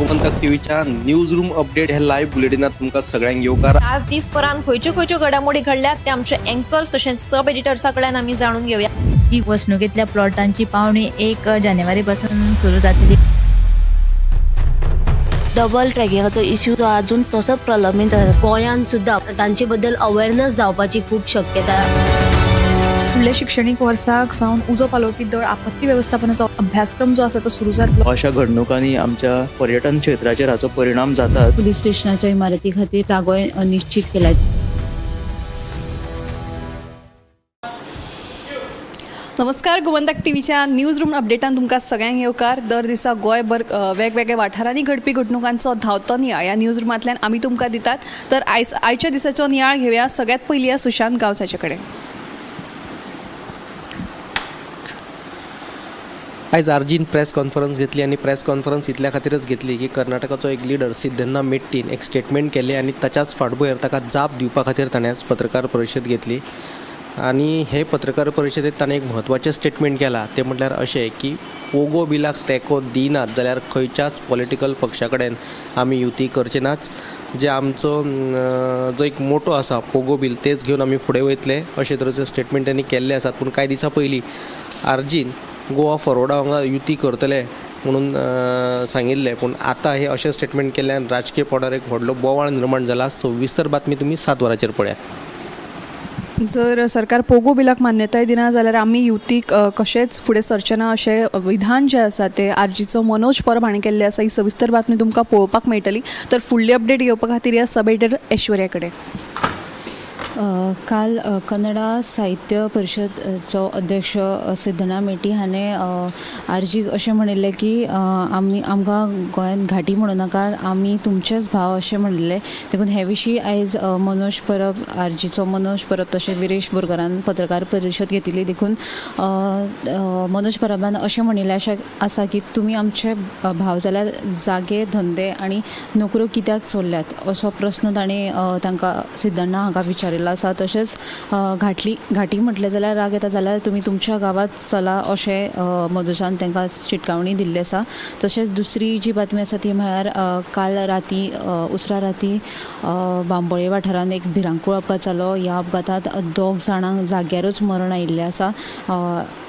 गोमंतक टीव्हीच्या news room update ह्या live बुलेटिनात तुमकां सगळ्यांक येवकार। आज दिसभरान खंयच्यो खंयच्यो घडामोडी घडल्यात ते आमचे अँकर्स तशेंच सब एडिटर्सा कडल्यान आमी जाणून घेवया। ही वसणुकेंतल्या प्लॉटांची पावणी 1 जानेवारी पासून सुरू जातली। डबल ट्रॅकिंगाचो इश्यू जो अजून तसोच प्रलंबीत आसा। गोंयांत सुद्दां तांचे बद्दल अवेअरनेस जावपाची खूब शक्यता। फुडल्या शिक्षणीक वर्साक सावन उजो पालोवपी दळ आपत्ती वेवस्थापनाचो अभ्यासक्रम जो आसा तो सुरू जातलो। अशा घडणुकांनी आमच्या पर्यटन क्षेत्राचेर हाचो परिणाम जाता। पुलीस स्टेशनाच्या इमारती खातीर जागो निश्चित केला। नमस्कार, गोमंतक टीव्हीच्या न्यूज रूम अपडेटान तुमकां सगळ्यांक येवकार। दर दिसा गोंयभर वेगवेगळ्या वाठारांनी घडपी घडणुकांचो धांवतो नियाळ ह्या न्यूज रुमांतल्यान आमी तुमकां दितात। तर आयच्या दिसाचो नियाळ घेवया सगळ्यात पयलीं सुशांत गांवस हाचे कडेन। आयज आरजीन प्रेस कॉन्फरन्स घेतली आनी प्रेस कॉन्फरन्स इतल्या खातीरच घेतली की कर्नाटकाचो एक लिडर सिद्धन्ना मेट्टीन एक स्टेटमेंट केलें आनी ताच्याच फाटभुंयेर ताका जाप दिवपा खातीर ताणें आज पत्रकार परिशद घेतली आनी हे पत्रकार परिशदेंत ताणें एक म्हत्वाचें स्टेटमेंट केलां तें म्हटल्यार अशें की पोगो बिलाक तेंको दिनात जाल्यार खंयच्याच पॉलिटिकल पक्षा कडेन आमी युती करचे नात। जे आमचो जो एक मोटो आसा पोगो बील तेच घेवन आमी फुडें वयतले अशे तरेचें स्टेटमेंट तांणी केल्लें आसात। पूण कांय दिसां पयलीं आरजीन गोवा फॉरवर्डा वांगडा युती करतले म्हणून सांगिल्लें, पूण आतां हे अशें स्टेटमेंट केल्ल्यान राजकीय पांवड्यार एक व्हडलो बोवाळ निर्माण जाला। सविस्तर बातमी तुमी 7 वरांचेर पळयात। जर सरकार पोगो बिलाक मान्यताय दिना जाल्यार आमी युतीक कशेंच फुडें सरचे ना अशें विधान जें आसा तें आरजीचो मनोज परब हाणें केल्लें आसा। ही सविस्तर बातमी तुमकां पळोवपाक मेळटली। तर फुडली अपडेट घेवपा खातीर ह्या सब एडिटर ऐश्वर्या कडेन। काल कन्नडा साहित्य परिशदचो अध्यक्ष सिद्धना मेटी हाणें आरजीक अशें म्हणिल्लें की आमी आमकां गोंयांत घाटी म्हणू नाका, आमी तुमचेच भाव अशें म्हणिल्लें। देखून हे विशीं आयज मनोज परब, आरजीचो मनोज परब तशें विरेश बोरकारान पत्रकार परिशद घेतिल्ली। देखून मनोज परबान अशें म्हणिल्लें अशें आसा की तुमी आमचे भाव जाल्यार जागे, धंदे आनी नोकऱ्यो कित्याक चोरल्यात असो प्रस्न ताणें तांकां सिद्धण्णा हांकां विचारिल्लो आसा। तशेंच घाटी म्हटलें जाल्यार राग येता जाल्यार तुमी तुमच्या गांवांत चला अशें मनोजान तांकां शिटकावणी दिल्ली आसा। तशेंच दुसरी जी बातमी आसा ती म्हळ्यार काल राती उसरा राती बांबोळे वाठारांत एक भिरांकूळ अपघात जालो। ह्या अपघातांत 2 जाणांक जाग्यारूच मरण आयिल्लें आसा।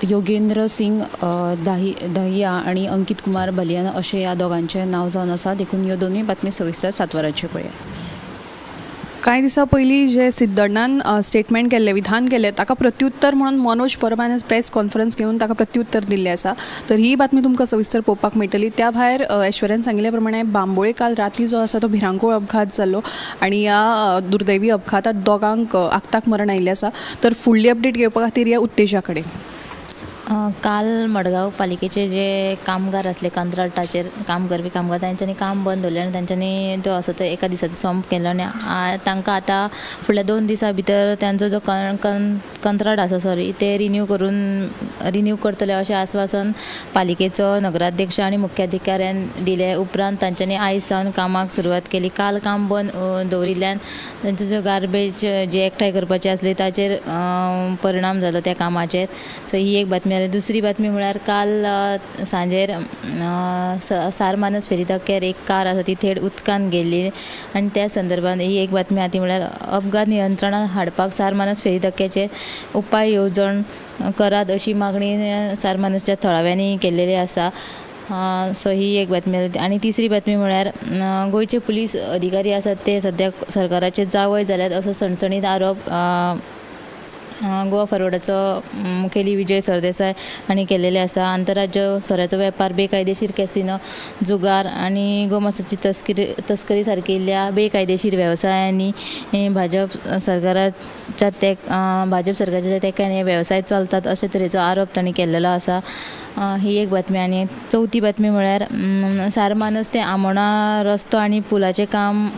योगेंद्र सिंग दहिया आनी अंकीत कुमार बलियान अशें ह्या दोगांचें नांव जावन आसा। देखून ह्यो दोनूय बातमी सविस्तर 7 वरांचेर पळयात। कांय दिसां पयलीं जे सिद्धण्णान स्टेटमेंट केल्लें, विधान केल्लें, ताका प्रत्युत्तर म्हणून मनोज परबान प्रेस कॉन्फरन्स घेवन ताका प्रत्युत्तर दिल्लें आसा। तर ही बातमी तुमकां सविस्तर पळोवपाक मेळटली। त्या भायर ऐश्वर्यान सांगिल्ल्या प्रमाणे बांबोळे काल राती जो आसा तो भिरांकूळ अपघात जाल्लो आनी ह्या दुर्दैवी अपघातांत दोगांक आक्ताक मरण आयिल्लें आसा। तर फुडली अपडेट घेवपा खातीर ह्या उत्तेजा कडेन। काल मडगांव पालिकेचे जे कामगार आसले, कंत्राटाचेर काम करपी कामगार, तांच्यांनी काम बंद दवरलें आनी तांच्यांनी जो आसा तो एका दिसाचो संप केलो आनी तांकां आतां फुडल्या 2 दिसां भितर तांचो जो कंत्राट आसा सॉरी ते रिन्यू करतले अशें आस्वासन पालिकेचो नगराध्यक्ष आनी मुख्याधिकाऱ्यान दिले उपरांत तांच्यांनी आयज सावन कामाक सुरवात केली। काल काम बंद दवरिल्ल्यान तांचो जो गार्बेज जी एकठांय करपाची आसली ताचेर परिणाम जालो त्या कामाचेर। सो ही एक बातमी। दुसरी बातमी म्हळ्यार काल सांजेर सारमानस फेरी धक्क्यार एक कार आसा ती थेट उदकांत गेल्ली आनी त्या संदर्भात ही एक बातमी आहा ती म्हळ्यार अपघात नियंत्रणात हाडपाक सारमानस फेरी धक्क्याचेर उपाय येवजण करात अशी मागणी सारमानसच्या थळाव्यांनी केल्लेली आसा। सो ही एक बातमी। आनी तिसरी बातमी म्हळ्यार गोंयचे पुलीस अधिकारी आसात ते सद्याक सरकाराचे जावय जाल्यात असो सणसणीत आरोप गोवा फॉरवर्डाचो मुखेली विजय सरदेसाय हांणी केल्लेले आसा। आंतरराज्य सोऱ्याचो वेपार, बेकायदेशीर कॅसिनो, जुगार आनी गोमासाची तस्करी सारकिल्ल्या बेकायदेशीर वेवसायांनी भाजप सरकाराच्या तेंक्यान हे वेवसाय चलतात अशे तरेचो आरोप तांणी केल्लेलो आसा। ही एक बातमी। आनी चवथी बातमी म्हळ्यार सारमानस ते आमोणा रस्तो आनी पुलाचें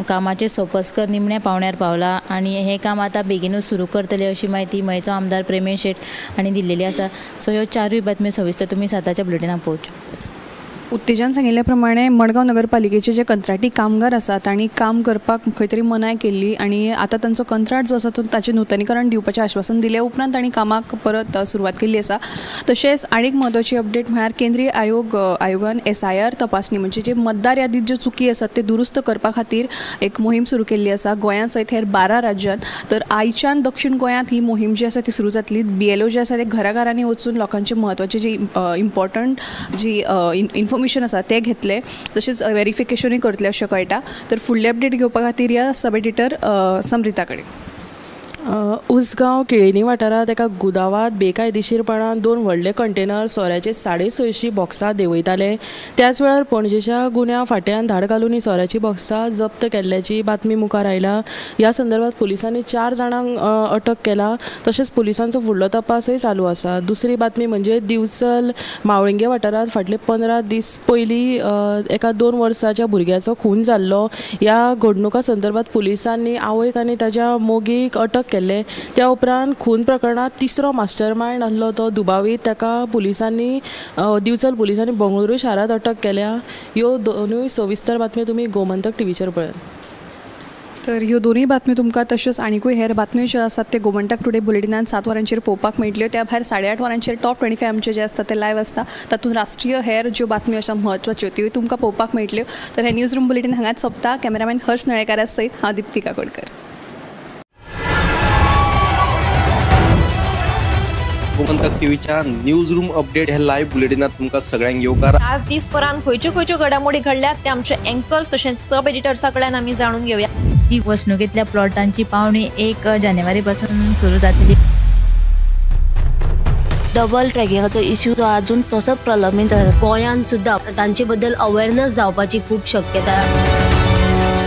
कामाचें सोपस्कर निमण्या पावण्यार पावला आनी हें काम आतां बेगीनूच सुरू करतले अशी म्हायती मयेचो आमदार प्रेमेश शेट हांणी दिल्लेली आसा। सो ह्यो 4 बातम्यो सविस्तर तुमी 7च्या बुलेटिनाक पळोवच्यो। उत्तेजन सांगिल्ल्या प्रमाणे मडगांव नगरपालिकेचे जे कंत्राटी कामगार आसात तांणी काम करपाक खंय तरी मनाय केल्ली आनी आतां तांचो कंत्राट जो आसा तो ताचें नुतनीकरण दिवपाचें आश्वासन दिले उपरांत तांणी कामाक परत सुरवात केल्ली आसा. तशेंच आनीक म्हत्वाची अपडेट म्हळ्यार केंद्रीय आयोगान SIR तपासणी म्हणजे जे मतदार यादीत ज्यो चुकी आसात ते दुरुस्त करपा खातीर एक मोहीम सुरू केल्ली आसा गोंया सयत हेर 12 राज्यांत. तर आयच्यान दक्षिण गोंयांत ही मोहीम जी आसा ती सुरू जातली. BLO जे आसा ते घराघरांनी वचून लोकांचे म्हत्वाचे जी इम्पॉर्टंट जी इन्फॉर्मेशन आसा ते घेतले, तशेंच वेरिफिकेशनूय करतले अशें कळटा. तर फुडले अपडेट घेवपा खातीर या सब एडिटर समृता कडेन. उसगांव केळीनी वाठारांत एका गुदावांत बेकायदेशीरपणान 2 व्हडले कंटेनर सोऱ्याचे 650 बॉक्सां देंवयताले. त्याच वेळार पणजेच्या गुन्यांव फांट्यान धाड घालून ही सोऱ्याची बॉक्सां जप्त केल्ल्याची बातमी मुखार आयला. ह्या संदर्भात पुलिसांनी 4 जाणांक अटक केला. तशेंच पुलिसांचो फुडलो तपासय चालू आसा. दुसरी बातमी म्हणजे दिवचल मावळिंगे वाठारांत फाटले 15 दीस पयलीं एका 2 वर्साच्या भुरग्याचो खून जाल्लो. ह्या घडणुका संदर्भात पुलिसांनी आवयक आनी ताच्या मोगीक अटक केल्ले. त्या उपरांत खून प्रकरणांत तिसरो मास्टरमायंड आसलो तो दुबावीत ताका पुलिसांनी दिवचल पुलिसांनी बंगळुरू शारांत अटक केल्या. ह्यो दोनूय सविस्तर बातम्यो तुमी गोमंतक टीव्हीचेर पळयात. तर ह्यो दोनूय बातम्यो तुमकां तश्योच आनिकूय हेर बातम्यो ज्यो आसात ते गोमंतक टुडे बुलेटिनान 7 वरांचेर पळोवपाक मेळटल्यो. त्या भायर 8:30 वरांचेर टॉप 25 आमचे जे आसता ते लायव्ह आसता, तातूंत राष्ट्रीय हेर ज्यो बातम्यो आसा म्हत्वाच्यो त्योय तुमकां पळोवपाक मेळटल्यो. तर हे न्यूज रूम बुलेटीन हांगाच सोंपता. कॅमेरामॅन हर्ष नळेकारा सयत हांव दीप्ती काकोडकर. गोमंतक टीव्हीच्या न्यूज रूम अपडेट हे लायव्ह बुलेटिनात तुमकां सगळ्यांक येवकार. आज दीसभरान खंयच्यो खंयच्यो घडामोडी घडल्यात ते आमचे एंकर्स तशेंच सब एडिटर्सा कडल्यान आमी जाणून घेवया. ही वसणुकेंतल्या प्लॉटांची पावणी 1 जानेवारी पासून सुरू जातली. डबल ट्रॅकिंगाचो इश्यू जो अजून तसोच प्रलंबीत आसा. गोंयांत सुद्दां तांचे बद्दल अवेअरनेस जावपाची खूब शक्यता.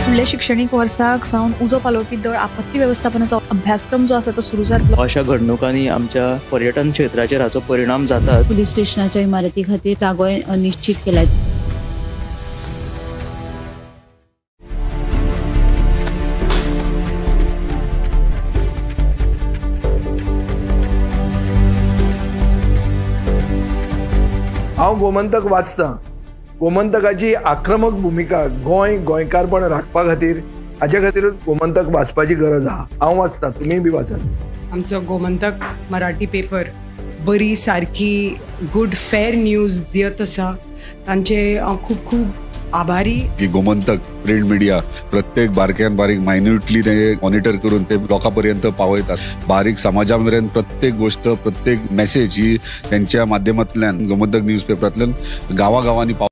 फुडल्या शिक्षणीक वर्साक सावन उजो पालोवपी दळ आपत्ती वेवस्थापनाचो अभ्यासक्रम जो आसा तो सुरू जातलो. अशा घडणुकांनी आमच्या पर्यटन क्षेत्राचेर हाचो परिणाम जाता. पुलीस स्टेशनाच्या इमारती खातीर जागो निश्चित केला. हांव गोमंतक वाचतां. गोमंतकाची आक्रमक भुमिका गोंय गोंयकारपण राखपा खातीर हाच्या खातीरूच गोमंतक वाचपाची गरज आहा. हांव वाचतां, तुमीय बी वाचात. आमचो गोमंतक मराठी पेपर बरी सारकी गुड फेर न्यूज दियत आसा, तांचे हांव खूब खूब आभारी. की गोमंतक प्रिंट मिडिया प्रत्येक बारक्यान बारीक मायन्युटली ते मॉनिटर करून ते लोकां पर्यंत पावयतात. बारीक समाजा मेरेन प्रत्येक गोष्ट प्रत्येक मेसेज ही त्यांच्या माध्यमांतल्यान गोमंतक न्यूज पेपरांतल्यान गांवागांवांनी पाव.